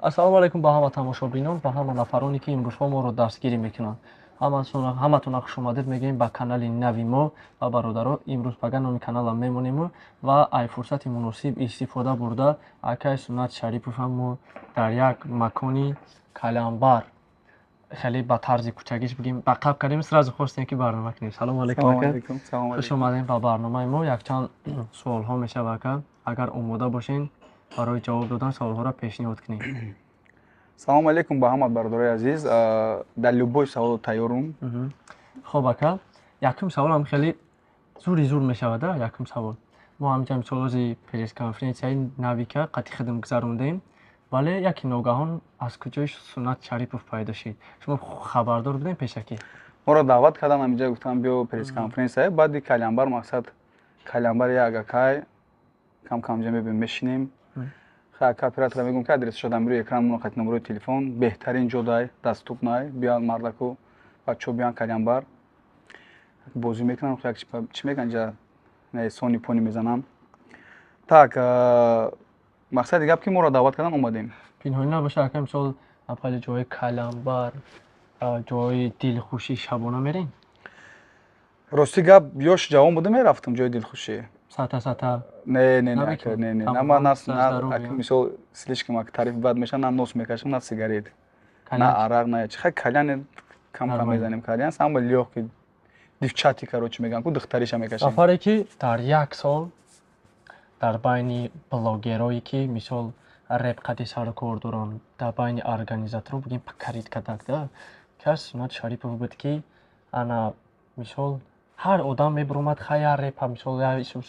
Ассалому алайкум ба ҳама тамошобинон, ба ҳама нафароне, ки имрӯзҳо моро дастгирӣ мекунанд. Ҳаматона хушомадед мегӯем ба канали нави мо. Ва бародаро, имрӯз пага номи каналам мемонему ва ай фурсати муносиб истифода бурда, акай Суннат Шарипов ҳам мо дар як макони калянбар, хеле ба тарзи кӯчагиш бигем, ба қаб кардем, сразу хостем, ки барнома кунем. Салому алайкум, ака, хуш омадем ба барномаи мо. Якчанд суолҳо мешава, ака, агар омода бошен барои ҷавоб додан, саволҳоро пешниҳод кунем. Салому алейкум ба ҳамат, бародарои азиз. Дар любой савол тайёрум. Хоб, ака, якум саволам хеле зури зур мешавад. Якум савол: мо ҳамҷа мисол пресс-конференсияи навика қати хидм гузарондем, вале яке ногаҳон аз куҷои Суннат Шарипов пайдо шид? Шумо хабардор будем пешакӣ? Моро даъват кардам ҳаминҷа, гуфтам, биё, пресс-конференсия баъди калянбар. Мақсад, калянбар як акай кам кам ҷа мебинем, мешинем. Ака оператора мегӯм, ки адрес шодам рӯи экран муно, қати номерои телефон. Беҳтарин ҷодай, доступный. Биён мардаку, бачаҳо биён калянбар, бозӣ мекунам, чӣ мегӯян, ҷа сони пони мезанам. Так, мақсади гап, ки моро даъват кардан, омадем. Пинҳонӣ набоша, ака, мисол, апали ҷои калянбар, ҷои дилхушӣ шабона мерем? Рости гап, ёш ҷавон буда, мерафтам ҷои дилхушӣ. Сата сата? Не, не, не, не, не, на, ман мисол слишком тариф бад мешавам, на нос мекашам, на сигарет, на арақ, на чи. Хай, кальян кам кам мезанем, кальян самый лёгкий, девчати, короче, мегӯям ку, духтариша мекашем. Нафаре, ки дар як сол дар байни блогерое, ки мисол реп қади сару кор доранд, дар байни организаторо бигем, покорить кардак да кас Суннат Шарипов буд, ки ана мисол ҳар одам мебуромад, хай, репа мисол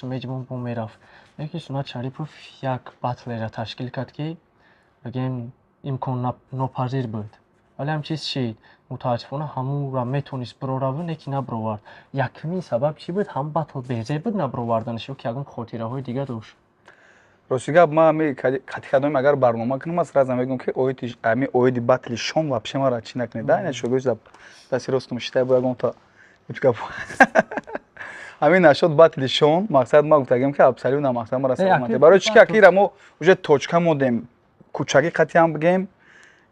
меҷмон бо мерафт, лекин Суннат Шарипов як батлера ташкил кард, ки бигем, имконнопазир буд, вале ҳам чиз шид. Мутаассифона, ҳамонро метавонист бирораву, лекин набировард. Якумин сабаб чӣ буд? Ҳам батл безеб буд набироварданаш ё ки ягон хотираҳои дигар дошт? Рости гап, ман ами қати кадоми агар барнома кунам, ман сразу мегӯям, ки оиди ами оиди батли шон вообще мара чӣ накунед да. Ина шогирд дасти ростум шитай бо ягонта гап ҳамин нашод батли шон. Мақсад, ма гуфтагем, ки абсолютно мақсад мара саломате. Барои чӣ ки акира мо уже точка модем, кӯчагӣ қатиам бигем,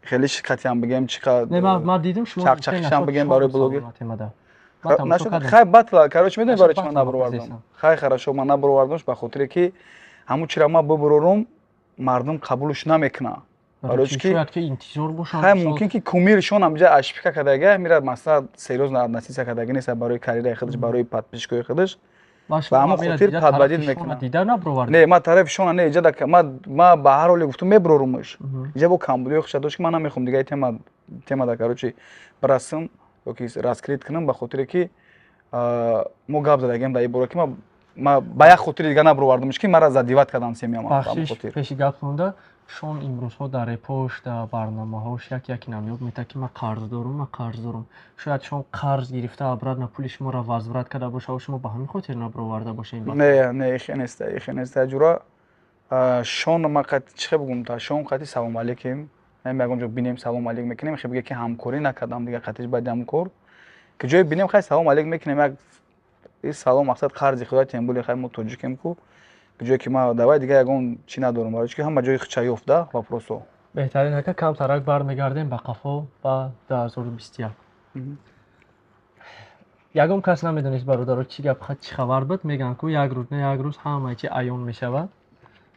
хеле қатиам бигем, чӣ ман дидим шумо. Чақчақишам бигем барои блогер. Хай, батла, короче, медонӣ барои чӣ ман набировардам? Хай, хорошо, ман набировардамш ба хотире ки ҳамун чиро ман бубурорум, мардум қабулш намекунад. Барои ки интизор бошанд. Хай, мумкин ки кумиршон ҳамҷа ошибка кардага, мира масалан серьёзно относиться кардага нест барои карьераи худаш, барои подписчикои худаш. Ба ҳамон хотир подводить мекунад. Дида набировард? Не, ман тарафи шона не, иҷа ма ба ҳар ҳоле гуфтум, мебирорумш. Иҷа бо камбудиҳои хуша дошт, ки ман намехоҳам дига темада, короче, бирасам ёки раскрыть кунам, ба хотире ки мо гап задагем дар ин бора, ки ма ба як хотири дига набировардамш, ки мара задевать кардан семьяма. Бахшиш, пеши гаптонда, шон имрӯзҳо дар репош, дар барномаҳош як яке намёб метавад, ки ман қарз дорум, ман қарз дорум. Шояд шон қарз гирифта, обратно пули шуморо возврат карда боша, шумо ба ҳамин хотир набироварда бошед? Не, не, ихе неста, ихе неста, ҷура. Шон ма чӣ бигӯм, та шон қати салом алейкум, ягон ҷо бинем, салом алейк мекунем. Хе, биге ки ҳамкорӣ накардам дига қатиш баъди ҳамн кор, ки ҷое бинем, хай, салом алейк мекунем. Як салом, мақсад, қарзи худо тембули. Хай, мо тоҷикем ку, ҷое ки ма давай дига ягон чӣ надорум, барои ки ҳама ҷои хича ёфта вопросо. Беҳтарин, ака. Камтарак бармегардем ба қафо, ба 2021. Ягон кас намедонист, бародаро, чӣ гап, чӣ хабар буд. Мегӯянд ку, як рӯз не, як рӯз ҳамаи чи аён мешавад,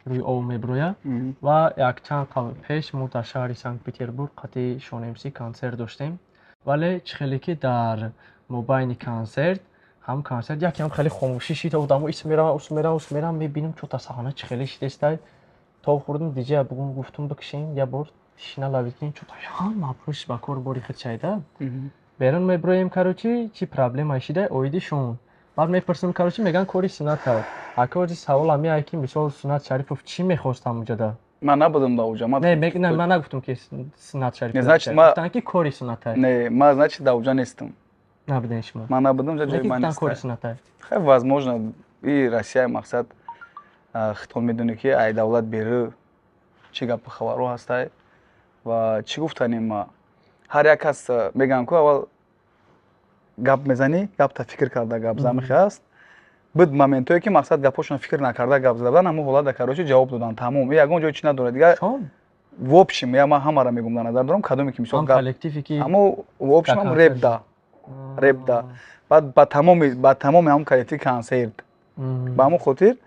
рӯи об мебирояд. Ва якчанд пеш мо дар шаҳри Санкт Петербург қати Шон МС консерт доштем, вале чӣ хеле ки дар мобайни консерт, ҳам консерт якам хеле хомӯшӣ шид, одамо ис мераванд, ус мераванд, ус мераванд. Мебинем, чота саҳна чӣ хеле шидестай. То хӯрдум, диҷея бугум, гуфтум, бикшем, як бор тишина ловить кунем. Чота ҳама пӯш ба кор бори худ шайда. Берун мебироем, короче, чӣ проблема шида оиди шон. Баъд мепурсем, короче, мегӯянд, кори Суннат аст. Ака, ози савол ҳамияе, ки мисол Суннат Шарипов чӣ мехост ҳамуҷода? Ман набудам да уҷа. Не, ман нагуфтам, ки Суннат Шарипов, гуфтанд, ки кори Суннат аст. Не, ман, значит, да уҷа нестам. Набудем шумо? Ман набудам, ҷои ман нест. Кори Суннат аст. Хай, возможно, и Россия, мақсад, хитон медонӣ, ки ай давлат беру чӣ гапу хабарҳо ҳастай ва чӣ гуфтанем. Ма ҳар як кас мегӯям ку, аввал гап мезанӣ, гапта фикр карда гап замихе аст. Буд моментое, ки мақсад, гапҳошон фикр накарда гап зада будан, ҳамон ҳолат, короче, ҷавоб додан, тамом. Ягон ҷой чӣ надорад дигар. В общем, я ман ҳамаро мегум, дар назар дорам, кадоме ки мисол коллективе ки ҳамо, в общем, ҳам репда, репда, баъд ба тамоми ҳамон коллектив консерт. Ба ҳамон хотир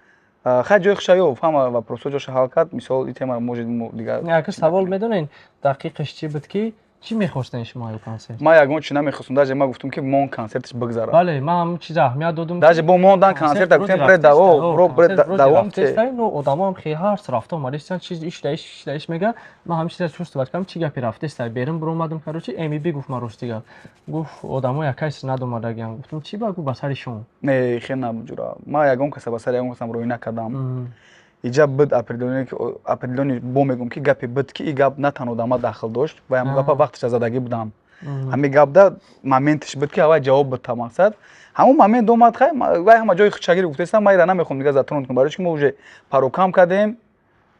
хай ҷои хуша ёфт, ҳама вопросҳо ҷоша ҳал кард. Мисол, и тема может дигар. Яке савол, медонед, дақиқаш чӣ буд, ки чӣ мехостен шумо аю консерт? Ман ягон чӣ намехостум, даже ман гуфтум, ки мон консертش бигзарад. Бале, ман ҳамн чиз аҳамият додум. Даже бо мондан консерта гуфтем, бре даво, бро, бре давом. Ну, одамо ҳам хеле ҳарс рафта омадистан, чиз иш даиш даиш мега. Ман ҳамин чиза чувствовать кардам, чӣ гапи рафтеста. Берун биромадам, короче, МИБ гуфт, ман рости гап гуфт, одамо якайс надомадагиам. Гуфтум, чӣ ба? Гуфт, ба сари шумо. Не, хел набуд, ҷура, ман ягон каса ба сари ягон касам рӯй накардам. Иҷа буд определённый, бо мегӯм, ки гапе буд, ки и гап на танҳо дар ман дахл дошт ва ҳамн гапа вақташа задагӣ будам. Ҳамин гапда моментиш буд, ки аввал ҷавоб буд, та мақсад ҳамон момент омад. Хай, вай ҳама ҷои худшагири гуфтаистам, ман ира намехоҳам дига затронуть кунам, барои чи ки мо уже парокам кардем.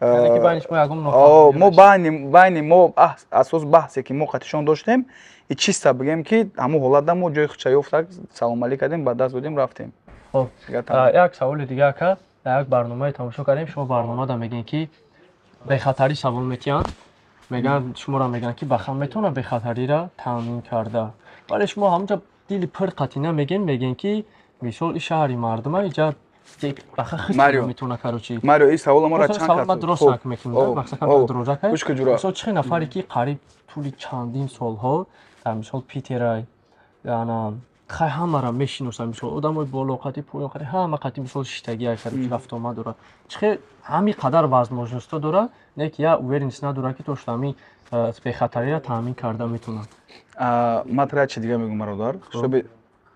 Мо байни мо асос баҳсе, ки мо қатишон доштем, и чиста бигем, ки ҳамон ҳолатда мо ҷои худша ёфта, салом алейк кардем, ба даст додем, рафтем. Хоб, як саволи дига, ака. Дар як барномае тамошо кардем, шумо барномада мегӯед, ки бехатарӣ савол метиҳанд, мегӯянд, шуморо мегӯянд, ки бахан метавонад бехатариро таъмин карда, вале шумо ҳамонҷа дили пир қатина мегӯед, ки мисол, и шаҳри мардума, иҷа баха хис метавона, короче. Марио, и савола мора чанд кас ма дуруст нак мекунам, мақсад кам дуроза кай. Мисол, чӣ нафаре, ки қариб тӯли чандин солҳо дар, мисол, Питерай, ана хай ҳамаро мешиносам, мисол, одамои боло қати, поён қати, ҳама қати, мисол, шиштагӣ кард, рафтуомад дорад, чихе ҳамин қадар возможностҳо дорад, не ки я уверенность надорад, ки то что ҳамин бехатариро таъмин карда метавонад? Ман тра чи дига мегӯм, бародар, чтобы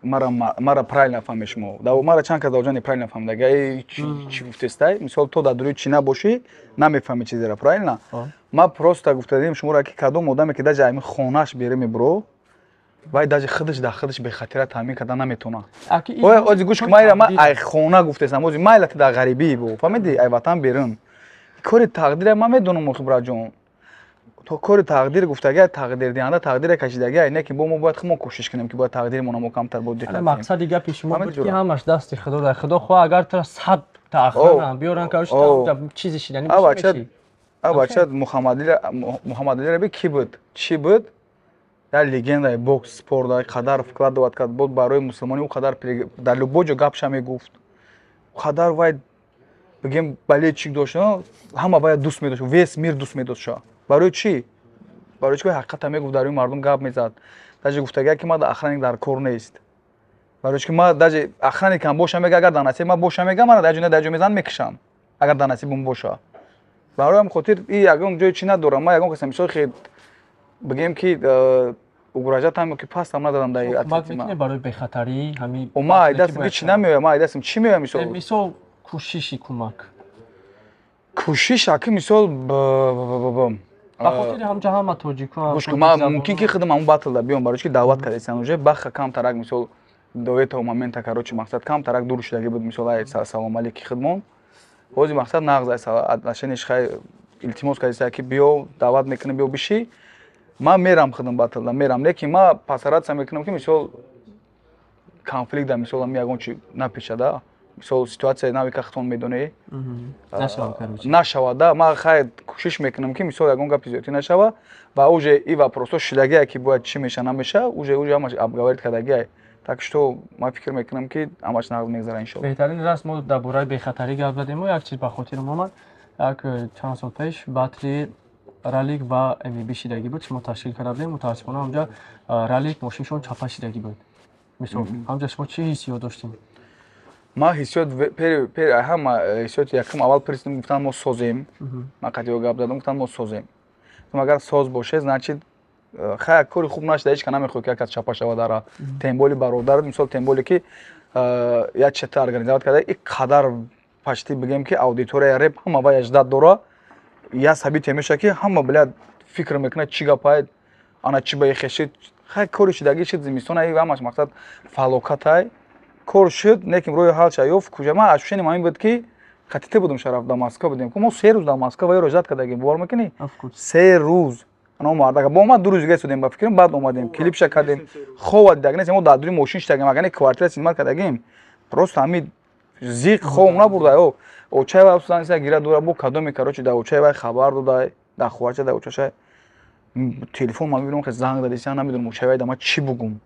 мара правильно фаҳме шумо. Мара чанд кас даоҷани правильно фаҳмида, чӣ гуфтестай. Мисол, то дар дуруи чӣ набошӣ, намефаҳми чизеро, правильно? Ман просто гуфтадим шуморо, ки кадом одаме, ки даже ами хонаш бере мебуро, вай даже худаш дар худаш бехатира таъмин карда наметавонад. Ози гӯш, майра, ман ай хона гуфтесам, ози майла ти дар ғарибӣ бу, фаҳмиди, ай ватан берун, кори тақдира ман медонам, охи браҷон, то кори тақдир гуфтагиа, тақдирдиҳанда тақдире кашидагиа, не ки бо мо бояд хумо кӯшиш кунем, ки бояд тақдиримона мо камтар бо диққат. Мақсади гапи шумо буд, ки ҳамаш дасти худо дар худо хоҳ, агар тра 100 та охрана биёран, короче, чизи шидани. А бача Муҳаммадалиро би, ки буд, чӣ буд, як легендаи бокс, спорт қадар вкладывать кард буд барои мусулмонӣ, ӯ қадар дар любой ҷо гапша мегуфт, қадар вай, бигем, болельщик дошт, ҳама вая дӯст медошт, весь мир дӯст медошт. Барои чӣ? Барои чӣ? Ҳақиқата мегуфт, дар рӯи мардум гап мезад. Даже гуфтагия, ки ман охранник дар кор нест, барои чӣ ки ман даже охранникам боша, мега, агар дар насиб ман боша, мега, мара дар ҷо дар ҷо мезананд, мекушанд, агар дар насибум боша. Барои ҳамин хотир и ягон ҷои чӣ надорам, ман ягон каса, мисол, хе бигем, ки угрожать ки пастам нададам. Дар барои бехатарӣ ҳами ман айдастам ҳеч намеоям, ман айдастам чӣ меоям, мисол? Мисол, кӯшиши кӯмак. Кӯшиш, аки, мисол, ба хотири ҳамҷа ҳама тоҷико. Гӯш кун, ман мумкин ки худам ҳамун батлда биём, барои чи ки даъват кардастан уже баха камтарак, мисол, до этого момента, короче, мақсад камтарак дур шудагӣ буд, мисол, ай салом алейки худмон. Ҳозир мақсад нағз ай отношенияш, хай, илтимос кардиста, ки биё, даъват мекунем, биё биши. Ман мерам, худам батлда мерам, лекин ман постараться мекунам, ки, мисол, конфликт да, мисол, ами ягон чи напечада, мисол, ситуатсияи нави ка худтон медонӣ, нашавада. Ман хай кӯшиш мекунам, ки, мисол, ягон гапи зиёдтӣ нашава ва уже и вопросҳо шудагие, ки бояд чӣ меша, намеша, уже ҳамаш обговорить кардагие. Так что ман фикр мекунам, ки ҳамаш нағз мегзара, иншолло. Беҳтарин раст. Мо дар бораи бехатарӣ гап задему, як чиз ба хотирам омад. Як чанд сол пеш батли Ралик ва МИБ шидагӣ буд, шумо ташкил карда будем. Мутаассифона, ҳамҷа Ралик мошиншон чапа шидагӣ буд. Мисол, ҳамҷа шумо чӣ ҳиссиёт доштем? Ман ҳиссиёт ҳама ҳиссиёти якум аввал пурсидем, гуфтан, мо созем. Ман қатиё гап задам, гуфтан, мо созем. Агар соз боше, значит, хай, кори хуб нашуда, ҳеч ка намехоҳад, ки як кас чапа шава дара, тем более бародар, мисол, тем более ки як чета организовать карда, и қадар почти, бигем, ки аудиторияи реп ҳама вай ждать дора, як событие мешавад, ки ҳама, блядь, фикр мекунад, чӣ гапай, ана чӣ ба хешид. Хай, кори шидагӣ шид, зимистон ай, ҳамаш мақсад фалокатай кор шуд, лекин роҳи ҳал ша ёфт. Куҷа ман ощущением ҳамин буд, ки қатите будум, Шараф, дар Москва будем, мо 3 рӯз дар Москва вайро ждать кардагим, бовар мекунӣ? 3 рӯз ана мардак бо омад, 2 рӯз дига истодем, ба фикрам, баъд омадем, клипша кардем, хова дидаг нест, мо дар дури мошин шидагим, агар не квартира снимать кардагим, просто ҳамин зиқ хов набурда. О, очай вай гира дура бо кадоми, короче, дар очай вай хабар додай. Дар хоҳарча, дар очаша телефон ма мебинам, занг задеся, намедонам очавай да ма чӣ бугум.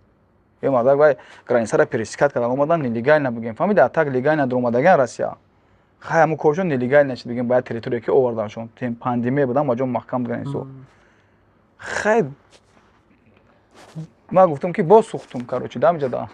Е мардак вай границара пересекать кардан омадан, нелегально бигем, фаҳмиди, а так легально даромадаган Россия. Хай, ҳамун коршон нелегально чиз бигем, ба як территория ки оварданшон. Тем пандемия будам, ба ҷо маҳкам границо. Хай, ман гуфтам ки боз сӯхтум, короче, дамҷа да.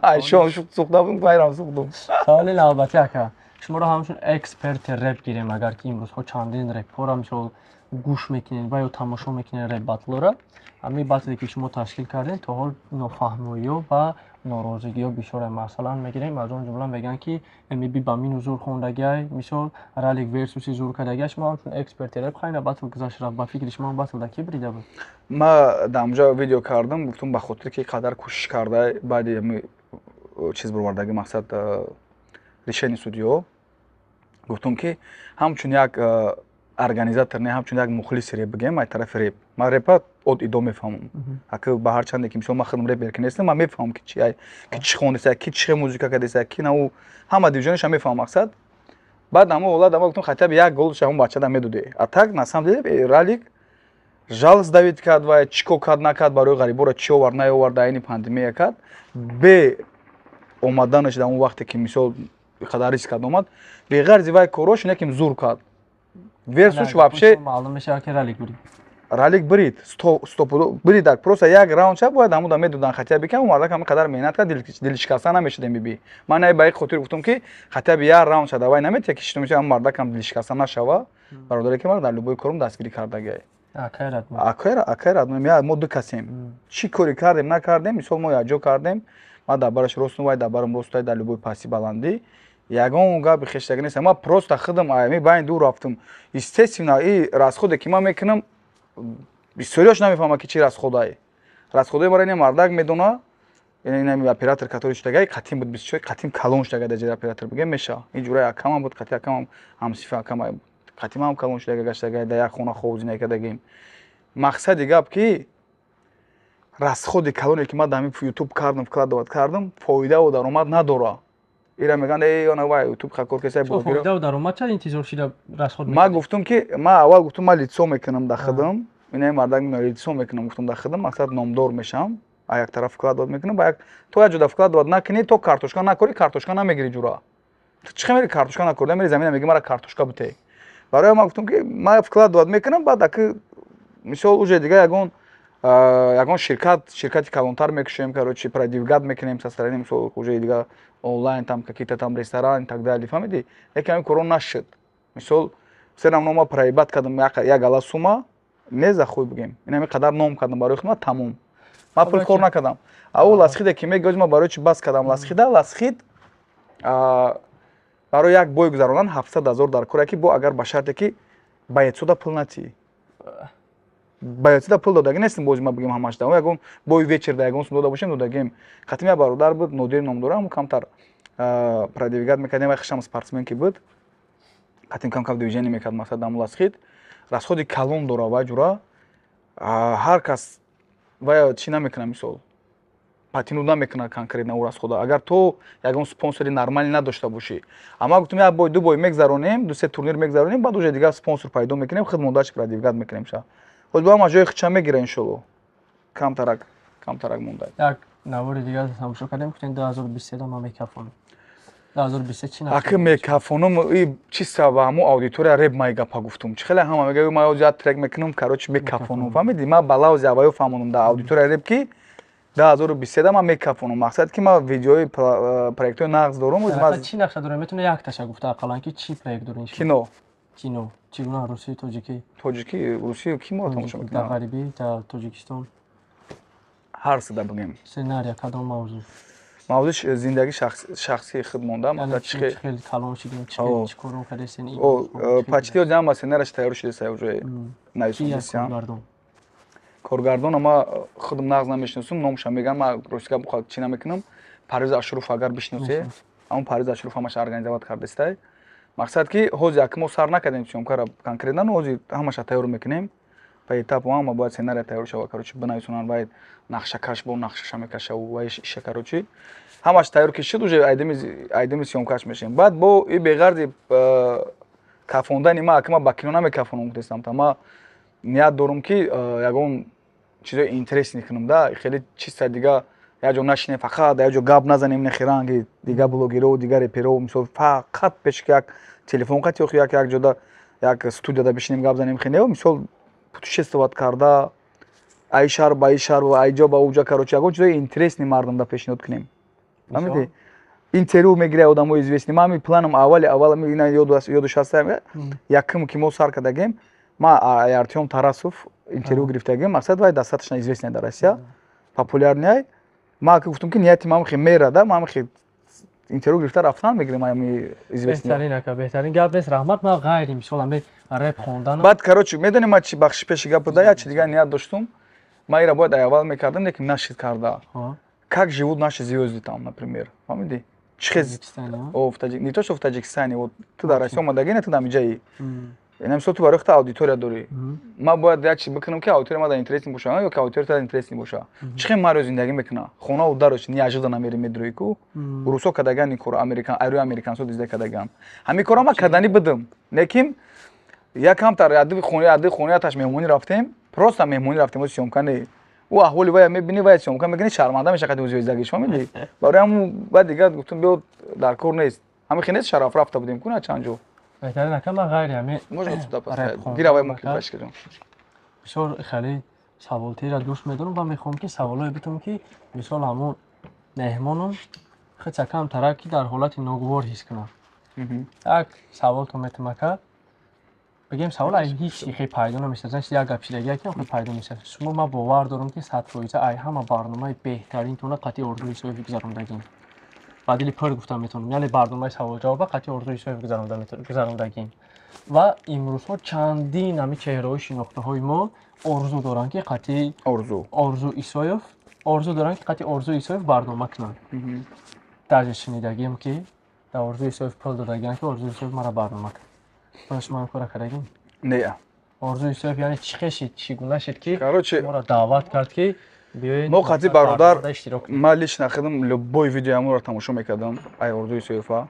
Айшон сӯхта будум, байрам сӯхтум. Саволи навбатӣ, ака. Шуморо ҳамчун эксперти реп гирем, агар ки имрӯзҳо чандин репҳоро мисол гӯш мекунед ва ё тамошо мекунед реп батлора, ҳамин батле ки шумо ташкил кардед, то ҳол нофаҳмоиё ва норозигиҳо бисёре. Масалан мегирем, аз он ҷумла мегӯянд, ки МБ ба мину зур хондагиай, мисол Ралик версуси зур кардагиай. Шумо ҳамчун эксперти реп, хайна батл гузашт рафт, ба фикри шумо батл да ки брида буд? Ма дар онҷо видео кардам, гуфтум, ба хотире ки қадар кӯшиш карда, баъди ҳами чиз бировардаги, мақсад, решение судиҳо, гуфтум ки ҳамчун як организатор не, ҳамчун як мухлиси реп бигем, ай тарафи реп ман репа от идо мефаҳмам. Ака, ба ҳар чанде ки мисол ман худам репер ки нестам, ман мефаҳмам ки чи ки чӣ хондеса, ки чӣ музыка кардеса, ки нау ҳама движенияша мефаҳмам. Мақсад, баъд ҳамон ҳолат ама гуфтум, хотя бы як голша ҳамон бачада медоде. А так, на самом деле, Ралик жалость давид кард ва чӣ кор кард, накард, барои ғариборо чӣ овард, наовард, дар айни пандемия кард. Бе омаданаш дар он вақте ки мисол қадар риск кард, омад, беғарзи вай корош неким зур кард. Версуш вообще маълум мешавад, ки Ралик бурид. Ралик брид, стопудо брид. Просто як раунд ша бояд ҳамуда медодан, хотя бы кам мардак ҳама қадар меҳнат кард, дилшикаста намешудем биби. Ман най ба ин хотир гуфтам, ки хотя бы як раунд ша давай наметия, ки шитом ҳам мардакам дилшикаста нашава. Бародаре ки мара дар любой корум дастгирӣ кардагиай. Акай радмон, мо ду касем, чӣ коре кардем, накардем, мисол мо якҷо кардем. Ман дар бараш ростум, вай дар барам ростай, дар любой пасти баландӣ ягон гапи хештагӣ нест. Ман просто худам ами байн дур рафтум. Естественно, и расходе ки ман мекунам, бисёриёш намефаҳмад, ки чӣ расходае. Расходои мара ин мардак медона, ин оператор, который шудагай, қатим буд, бисёр қатим калон шудагай, дар ҷои оператор бигем меша. Ин ҷураи акамам буд, қати акамам ҳамсифа, акам қатимам калон шудага, гаштагай, дар як хона хоб зиндагӣ кардагим. Мақсади гап ки расходи калоне ки ман дар ҳамин Ютуб кардам, вкладывать кардам, фоидаву даромад надора. Ира мегӯянд, эй, она вай Ютуб кор кесай. Фоидаву даромад чаро интизор шида расход? Ман гуфтум, ки ман аввал гуфтум, ман лицо мекунам дар худам, ина мардак лицо мекунам, гуфтум, дар худам, мақсад, номдор мешавам. А як тараф вкладывать мекунам, ба як то як ҷода вкладывать накунӣ, то картошка накорӣ, картошка намегирӣ. Ҷура, чӣ мери картошка накорӣ, мери замина, меги мара картошка бутей. Барои ман гуфтум, ки ман вкладывать мекунам, баъд аки мисол уже дига ягон ширкат, ширкати калонтар мекушем, короче, продвигать мекунем со стороны, мисол, уже дига онлайн, там какие-то там ресторан и так далее, фаҳмидӣ? Лекин ҳамин коро нашуд. Мисол, все равно ма проебать кардам як гала сума, не за хуй бигем, ин ҳамин қадар ном кардам барои худмат, тамом, ман пул кор накардам. А ӯ ласхиде ки мегӯяд, ма барои чи бас кардам ласхида, ласхид барои як бой гузарондан 700 000 дар коре, ки бо агар ба шарте ки боецода пул натиҳӣ. Боецода пул додагӣ нестем, бози ма бигем ҳамаш да ягон бой вечер да ягон сум дода бошем, додагем. Қатим як бародар буд, Нодир ном дора, ҳамн камтар продвигать мекардем, вай хишам спортсмен ки буд, қатим кам кам движение мекард. Мақсад, даму ласхид расходи калон дора, вай ҷура ҳар кас вай чӣ намекунад, мисол, потянуть намекунад конкретно ӯ расхода, агар то ягон спонсори нормалӣ надошта бошӣ. Ама гуфтум, як бой, ду бой мегзаронем, ду се турнир мегзаронем, баъд уже дигар спонсор пайдо мекунем, худмон дальше продвигать мекунем ша. Ҳоз бо ҳама ҷои худша мегира, иншолло, камтарак камтарак монда. Як навори дигар тамошо кардем, гуфтем, 2023 ман мекафонам. 2023 чӣ? Аки мекафонам, и чиста, ба ҳамун аудитория реп май гапа гуфтум. Чӣ хеле ҳама мега, ман ҳози як трек мекунам, короче, мекафонам, фаҳмидӣ? Ман ба лавзи авваё фаҳмонам дар аудитория реп, ки 2023 ман мекафонам. Мақсад, ки ман видеои проектҳои нағз дорам. Чӣ нақша дорем? Метавона якташа гуфта ақаллан, ки чӣ проект дорем? Кино. Кино чӣ гуна? Русӣ, тоҷикӣ? Тоҷикӣ, русӣ ки моро тамошо мекунад? Дар ғарибӣ, дар Тоҷикистон? Ҳар сида бигем. Сценария кадом мавзӯъ? Мавзӯи зиндагии шахсии худ монда. Хеле калон шудем, чӣ коро кардесен? Почти ҳама сценарияш тайёр шудеса, уже нависондесиам. Коргардона ма худам нағз намешиносум, номша мегам, ма рости гап чӣ намекунам. Парвиз Ашуров, агар бишиносе, ҳамон Парвиз Ашуров ҳамаша организовать кардестай. Мақсад, ки ҳози як мо сар накардем съёмкара конкретно, ҳози ҳамаша тайёр мекунем по этапу, ҳама бояд сценария тайёр шава, короче, бинависонанд, вай нақшакаш бо нақшаша мекаша, вай иша, короче, ҳамаш тайёр ки шуд, уже айдими съёмкаш мешем. Баъд бо и беғарзи кафондани ма, ака, ма ба кино намекафонам, гуфтестам та ма. Ният дорум, ки ягон чизои интересный кунам да, хеле чиста дига, як ҷо нашинем, фақат як ҷо гап назанем, нехиранги дига блогеро, дига реперо, мисол, фақат пеши як телефон қати ё як ҷода, як студияда бишинем, гап занем. Хеле, мисол, путешествовать карда, ай шаҳр ба ай шаҳр, ай ҷо ба уҷа, короче, ягон чизои интересный мардумда пешниҳод кунем, фаҳмидӣ? Интервю мегиря одамои известный. Ман ҳами планам аввали аввал ёдуш ҳаста, якум ки мо сар кардагем, ма Артём Тарасов интервю гирифтагем. Мақсад, вай достаточно известный дар Россия, популярный. Ма гуфтам, ки нияти ман хе мерада, ман хе интервю гирифта рафтан мегирем ами известный. Беҳтарин, ака, беҳтарин, гап нест, раҳмат. Ман ғайри мисол ами реп хондан Баъд, короче, медонӣ, ма чи, бахши, пеши гап буда, як чи дигар ният доштум. Ма ира бояд аввал мекардам, лекин нашид карда. Как живут наши звезды там, например, фаҳмидӣ? Чихез не то что в Таджикистане, вот ту дар Россия омадагӣ, не, ту дар миҷаи, мисол, ту барои худ аудитория дорӣ. Ман бояд як чиз бикунам, ки аудитория мада интересный боша ё ки аудитория тада интересный боша. Чӣ хел маро зиндагӣ мекуна, хонаву дарош неожиданно мери, медрои ку. Русо кардаган ин кора, американ, айрӯи американсо дизда кардаган. Ҳамин кора ма карданӣ будам, лекин якамтар ади хонаяташ меҳмонӣ рафтем, просто меҳмонӣ рафтем, съёмка не. Ӯ аҳволи вая мебинӣ, вая съёмка мекунӣ, шарманда меша қади звездагиш, фаҳмидӣ? Барои ҳамун баъд дигар гуфтам, биё, дар кор нест. Ҳамин хел нест, шараф рафта будем ку на чанд ҷо. Беҳтарин, ака. Ман ғайри ҳамин Можно сюда поставить? Гира, вай мумкин башкирам. Бисёр хеле саволтира дӯст медорам ва мехоҳам, ки саволое битам, ки мисол ҳамун меҳмонам хеле камтарак ки дар ҳолати ногувор ҳис кунам. Як саволтон метам, ака. Бигем, савол ай ҳеҷ хеле пайдо намешавад, значит, як гап шидагия, ки хеле пайдо мешавад. Шумо, ман бовар дорам, ки 100% ай ҳама барномаи беҳтаринтона қатъи Орзу Исоев гузарондагим. Ба дили пур гуфтам метавонам, яъне барномаи саволҷавоба қатъи Орзу Исоев гузарондагим. Ва имрӯзҳо чандин ҳами чеҳраҳои шинохтаҳои мо орзу доранд, ки қатъи Орзу Орзу Исоев, орзу доранд, ки қатъи Орзу Исоев барнома кунанд. Даже шунидагим, ки дар Орзу Исоев пул додагианд, ки Орзу Исоев мара барнома кунад. Шумо ин кора кардагим? Не. Орзу Исоев, яъне чӣ хешид, чӣ гуна шид, ки Короче, шуморо даъват кард, ки биёед мо қатъи бародар барномада иштирок кунед? Ман лично худам любой видеоамонро тамошо мекардам ай Орзу Исоева.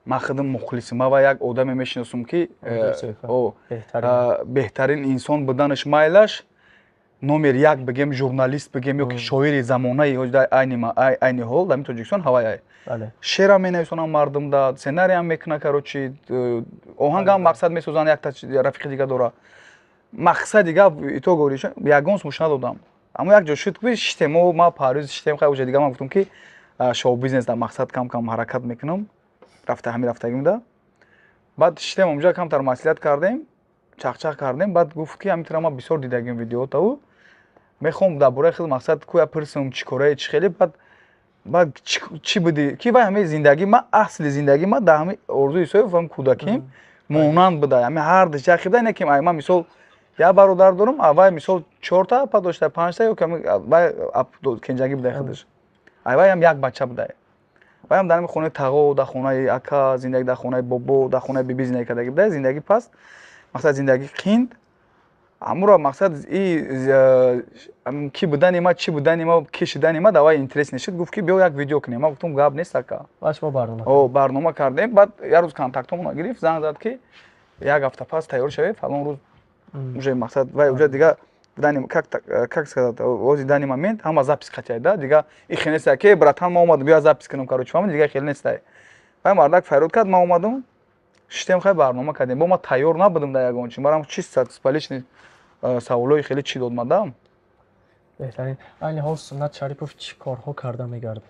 Ман худам мухлисим. Ман ва як одаме мешиносам, ки Орзу Исоева. О, Беҳтарин. Беҳтарин инсон буданаш майлаш, номер як бигем, журналист бигем ё ки шоири замонаи ҳоҷ, айни ҳол дар Тоҷикистон ҳавай ай. Шеърам менависонам мардумда, сценариям мекуна, короче, оҳангам мақсад месозанд, якта рафиқи дига дора. Мақсади гап, итого ягон сумуш надодам. Аммо як ҷо шуд, ки шитем, мо ма Париз шитем, хай, уҷа дига ман гуфтам, ки шоу бизнес дар мақсад кам кам ҳаракат мекунам, рафта ҳами рафтагимда. Баъд шитем, онҷа камтар маслиҳат кардем, чақчақ кардем. Баъд гуфт, ки ҳамин ман бисёр дидагим видеотаву мехоҳам дар бораи хел мақсад кӯя пурсам, чӣ корае, чӣ хеле. Баъд чӣ буди, ки вай ҳамаи зиндагӣ ма, асли зиндагӣ ма дар ҳами Орзу Исоев ҳам кӯдаким монанд буда, ҳами ҳар диш як буда. Не ки ай ман, мисол, як бародар дорам, а вай, мисол, чорта апа дошта, панҷта, ё ки вай кенҷагӣ буда худаш. Ай вай ҳам як бача буда. Вай ҳам дар ҳами хонаи тағо, дар хонаи ака зиндагӣ, дар хонаи бобо, дар хонаи биби зиндагӣ кардагӣ буда. Зиндагӣ паст, мақсад, зиндагӣ қинд. Амуро мақсад и ки будани ма, чӣ будани ма, ки шидани ма давай интерес нешид. Гуфт, ки биё, як видео кунем. Ман гуфтам, гап нест, ака. Ва шумо барнома О, барнома кардем. Баъд як рӯз контактҳомонро гирифт, занг зад, ки як ҳафта пас тайёр шавед, фалон рӯз. Уже мақсад вай уже дига данный, как сказать, ози данный момент ҳама запись қатяй да, дига и хел нестай, ки братан, ма омадам, биё, запись кунам, короче, фаҳмид, дига хел нестай. Вай мардак фарёд кард, ман омадам, шитем, хай, барнома кардем. Бо ма тайёр набудам дар ягон чи, марам чисто личный саволҳои хеле чӣ дод мадам. Беҳтарин. Айни ҳол Суннат Шарипов чӣ корҳо карда мегардад?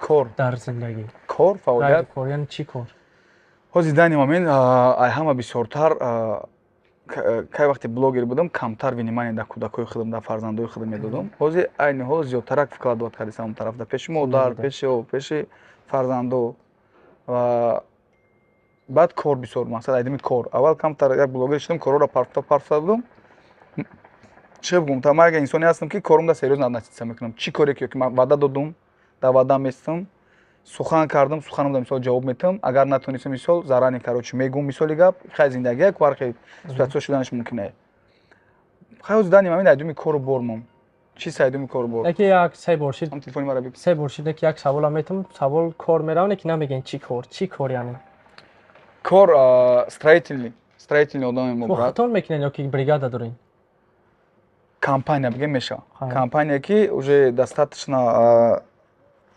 Кор? Дар зиндагӣ. Кор, фаъолият. Кор, яъне чӣ кор? Ҳози данный момент ай ҳама бисёртар, кай вақте блогер будам, камтар внимание дар кӯдакҳои худам, дар фарзандои худам медодам. Ҳозир айни ҳол зиёдтарак вкладывать кардисам он тараф, пеши модар, пеши фарзандо. Ва баъд кор бисёр, мақсад, айдими кор. Аввал камтар як блогер шудам, корҳоро парфта парфта будам. Чӣ бигӯм, та ман як инсоне ҳастам, ки корумда серьёзно относиться мекунам. Чӣ коре ки ман ваъда додум, дар ваъдам местам, сухан кардам, суханамда, мисол, ҷавоб метам. Агар натонистам, мисол, заранее, короче, мегӯм. Мисоли гап, хай, зиндагӣ як вархе ситуация шуданаш мумкин. Хай, ҳозир данный момент айдуми кору бормам, чӣ сайдуми кору бор. Яке як се бор шид. Телефони мара биг. Се бор шид, ки як саволам метам, савол кор меравне, ки намегӯен чӣ кор, чӣ кор яъне? Кор строительный, строительный одаме мо, брат. Худтон мекунед ё ки бригада доред? Компания бигем мешава. Компания ки уже достаточно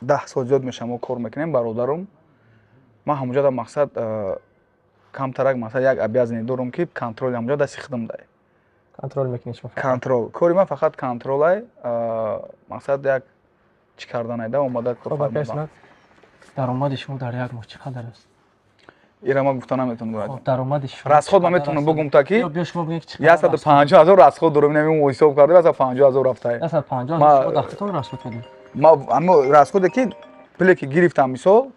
10 сол зиёд мешава, мо кор мекунем, бародарум. Ман ҳамуҷа да мақсад камтарак, мақсад, як обязанность дорум, ки контроль ҳамуҷа дасти худам дай. Контроль мекунӣ шумо? Контроль, кори ман фақат контролай, мақсад, як чӣ карданайда омада. Кор. Даромади шумо дар як моҳ чӣ қадар аст? Ира ман гуфта наметавонам. Даромади шумо? Расход ман метавонам бугум, та ки биё, шумо бигӯед, чӣ 150 000 расход дорам. Инам ҳисоб карда, 150 000 рафтае. 150 000 шумо дар худтон расход кардед? Ма ҳамо расходе ки пуле ки гирифтам, мисол,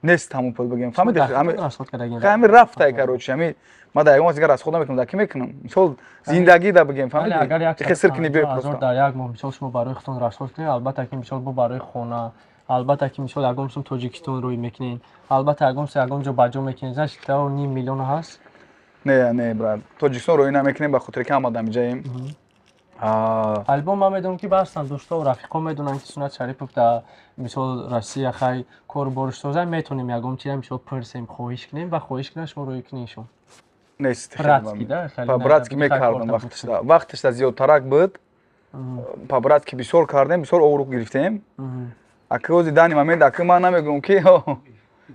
нест ҳамон пул, бигем, фаҳмиди? Ҳами рафтае, короче, ҳами ма дар ягон дигар расход намекунам. Дар ки мекунам, мисол, зиндагӣ да, бигем, фаҳмиди? Агар 150 000 дар як моҳ, мисол, шумо барои худтон расход кунед, албатта ки, мисол, бо барои хона, албатта ки, мисол, ягон сум Тоҷикистон рӯй мекунед, албатта ягон сум ягон ҷо ба ҷо мекунед, значит, ним миллион ҳаст. Не, не, брат, Тоҷикистон рӯй намекунем, ба хотире ки ҳама дамиҷаем. Албом ман медонам, ки баъзан дӯстову рафиқо медонанд, ки Сунат Шарипов дар, мисол, Россия хай кору борш соза, метавонем ягон чиза, мисол, пурсем, хоҳиш кунем ва хоҳиш кунем, шумо рӯй кунед шум. Нест, по-братски мекардам. Вақташда зиёдтарак буд, по-братски бисёр кардем, бисёр обрӯ гирифтем. Аки ози данный момент, аки ман намегӯям, ки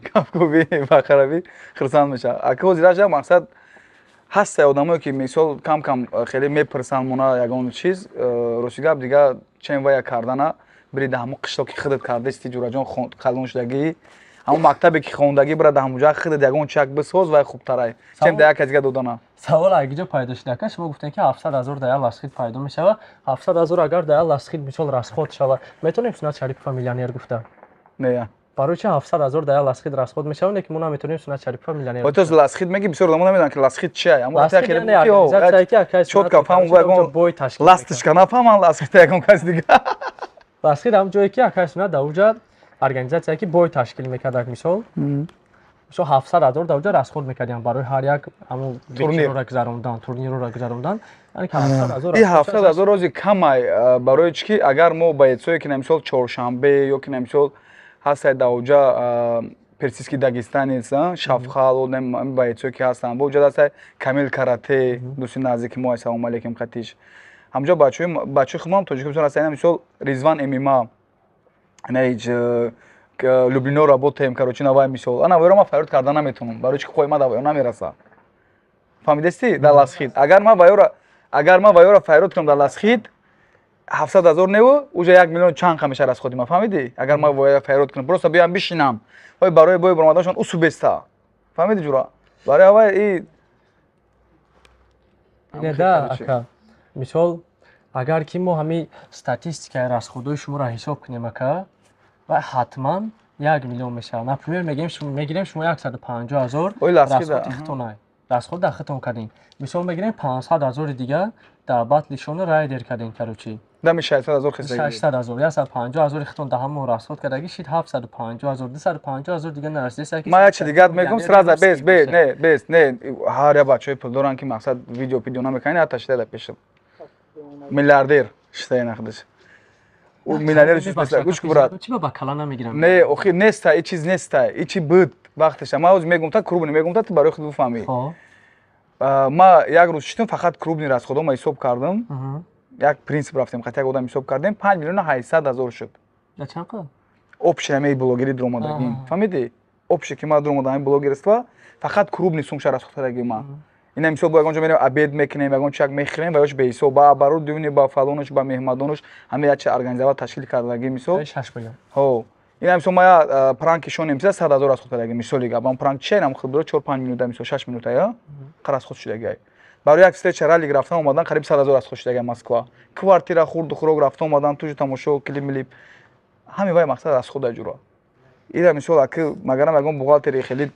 кафкӯби бахаравӣ хурсанд мешавад. Аки ози раҷа мақсад ҳастае, одамое ки, мисол, кам кам хеле мепурсанд мона ягон чиз. Рости гап, дига чен вая кардана бири да ҳамон қишлоки худат кардасти, ҷураҷон, калон шудагӣ, ҳамон мактабе ки хондагӣ, бира да ҳамонҷа худат ягон чак бисоз, вай хубтарай, чем да як кас дига додана. Савол агиҷо пайдо шуда, ака. Шумо гуфтем, ки 700 000 дар як ласхид пайдо мешавад. 700 000 агар дар як ласхид, мисол, расход шавад, метавонем Сунат Шарипова миллионер гуфта? Не. Барои чи 700 000 дар як ласхид расход мешавад, ки мо наметавонем Сунат Шарипова миллионер? То ласхид меги, бисёр одамо намедонанд, ки ласхид чия. Чётко фаҳм, ягон ласточка нафаҳманд ласхида, ягон каси дига. Ласхид ҳам ҷое ки акай Сунат дар уҷа организатсия ки бой ташкил мекард, мисол, 700 000 дар уҷа расход мекардиам барои ҳар як ҳамон турнирро гузарондан, турнирро гузарондан. И 700 000 рози камай. Барои чӣ ки агар мо боецое ки, намисол, чоршанбе ё ки, намисол, ҳастае дар уҷа персидский дагестанец Шафхал, боецое ки ҳастанд, бо уҷа ҳастае Камил Карате, дӯсти наздики мо, ассалому алейкум қатиш, ҳамҷо бачаҳои худмон тоҷикистон ҳастанд, мисол, Ризван ММА, наич Люблино работаем, короче, навай, мисол, ана вайро ман фарёд карда наметавонам. Барои чи ки қои ма да вайо намераса, фаҳмидасти? Дар ласхид агар ман вайёра фарёд кунам дар ласхид, 700 000 неву, уже 1 миллион чанд қа меша расходи ма, фаҳмидӣ? Агар ман вайёра фарёд кунам, просто биям бишинам, ой, барои бой баромаданашон усу беста, фаҳмиди, ҷура? Барои авай и Да, ака, мисол, агар ки мо ҳамин статистикаи расходҳои шуморо ҳисоб кунем, ака, ва ҳатман 1 миллион мешавад. Например, мегирем, шумо 150 000 расходи хитонай, расход дар хитон кардем. Мисол, мегирем, 500 000-и дига дар батлишона райдер кардем, короче. Дами 600 000. 600 000, 150 000-и хитон дар ҳамон расход кардаги шид 750 000, 250 000 дига нарасида. Ман як чи дигар мегӯм сразу, без без не, без не. Ҳар як бачаҳои пул доранд, ки мақсад видео пидео намекунанд, ҳатта шида дар пешам миллиардер шидаи нақдаш, миллионер чиз неста. Гӯш кун, брат. Чи ба кала намегирам? Не, охи, неста, и чиз неста, и чи буд вақташа. Ман ҳозир мегум та крупный, мегум та, ту барои худ бифаҳмӣ. Ма як рӯз шитум, фақат крупный расходома ҳисоб кардам. Як принцип рафтем, қати як одам ҳисоб кардем, 5 800 000 шуд. Чанд? Общий ҳамаи блогери дуромадагим, фаҳмидӣ? Общий ки ма дуромадам ҳамин блогерство, фақат крупный сумша расход кардагим ма. Ина, мисол, бо ягон ҷо мерем, обед мекунем, ягон чак мехӯрем, ва ёш беҳисоб, ба баро дюни, ба фалонуш, ба меҳмадонуш, ҳама як чи организовать ташкил кардагим, мисол. Ҳо, ина, мисол, ма пранки шонем, 100 000 расход кардагим, мисоли гап. Ам пранк чия, инам худро 4-5 минута, мисол, 6 минута я расход шудагиай. Барои як встреча раллик рафтан омадан қариб 100 000 расход шудагиай. Москва, квартира, хурду хӯрок, рафтан омадан, тужу тамошо, клип милип, ҳами вай мақсад расхода, ҷура. Ира, мисол, аки магарам ягон бухгалтери хеле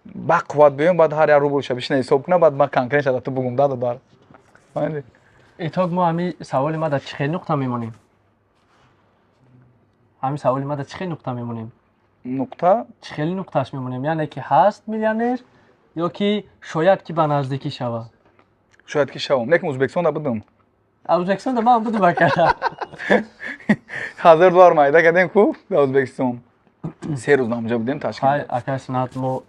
бақувват биём, баъд ҳар як рублша бишина ҳисоб кунам, баъд ман конкрет шада ту бугум, даду дар. Итог, мо ҳами саволи ма дар чӣ хел нуқта мемонем? Ҳами саволи ма дар чӣ хел нуқта мемонем? Нуқта? Чӣ хели нуқташ мемонем? Яъне ки ҳаст миллионер ё ки шояд ки ба наздикӣ шавад? Шояд ки шавам, лекин Ӯзбекистонда будум. Ӯзбекистонда ман будум, ака. 1000 доллар майда кардем ку дар Ӯзбекистон, 3 рӯз ҳамҷа будем, ташкил. Ака Сунат, мо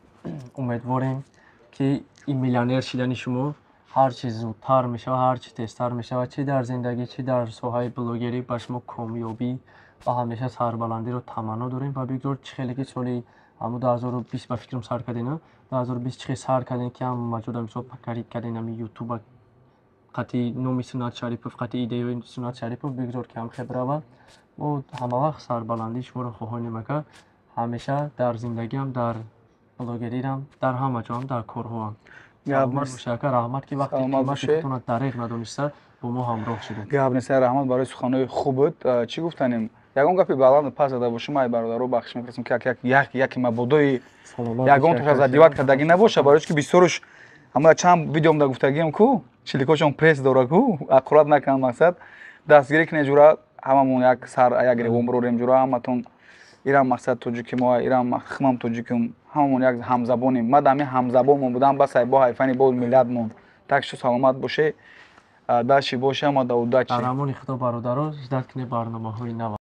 умедворем, ки ин миллионер шидани шумо Ҳар чи зудтар мешавад, ҳар чи тезтар мешавад, чӣ дар зиндагӣ, чӣ дар соҳаи блогерӣ, ба шумо комёбӣ ва ҳамеша сарбаландиро таманно дорем. Ва бигзор чӣ хеле ки соли ҳамун 2020, ба фикрам, сар кардем, 2020 чӣ хел сар кардем, ки ҳам маҷода мисол покорить кардем ҳами Ютуба қати номи Сунат Шарипов, қати идеяи Сунат Шарипов, бигзор ки ҳам хел равад. Мо ҳамавақт сарбаландии шуморо хоҳонем, ака, ҳамеша дар зиндагиам, дар блогерирам, дар ҳама ҷоам, дар корҳоам. Саломат бошед, ака, раҳмат, ки вақти қимати худтонро дареғ надониста бо мо ҳамроҳ шудед. Гап нест, раҳмат барои суханҳои хубат. Чӣ гуфтанем, ягон гапи баланду пас зада бошем, ай бародаро бахшиш мепурсем, ки як яке мабодои ягон тоша задевать кардагӣ набоша, барои ки бисёруш ҳама чанд видеомда гуфтагиам ку чиликошон пресс дора ку, аккурат накунанд. Мақсад, дастгирӣ кунед, ҷура, ҳамамон як сар, як ревон бирорем, ҷура, ҳаматон. Ирам мақсад тоҷики мо, ирам химам тоҷикум, ҳамамон як ҳамзабонем. Ма дами ҳамзабонмон будам, бас ай бо ҳайфани бо миллатмон. Так шо саломат боше, дальше боше, ҳама да удачи. Дар амони Худо, бародаро, ждать кунед барномаҳои нав.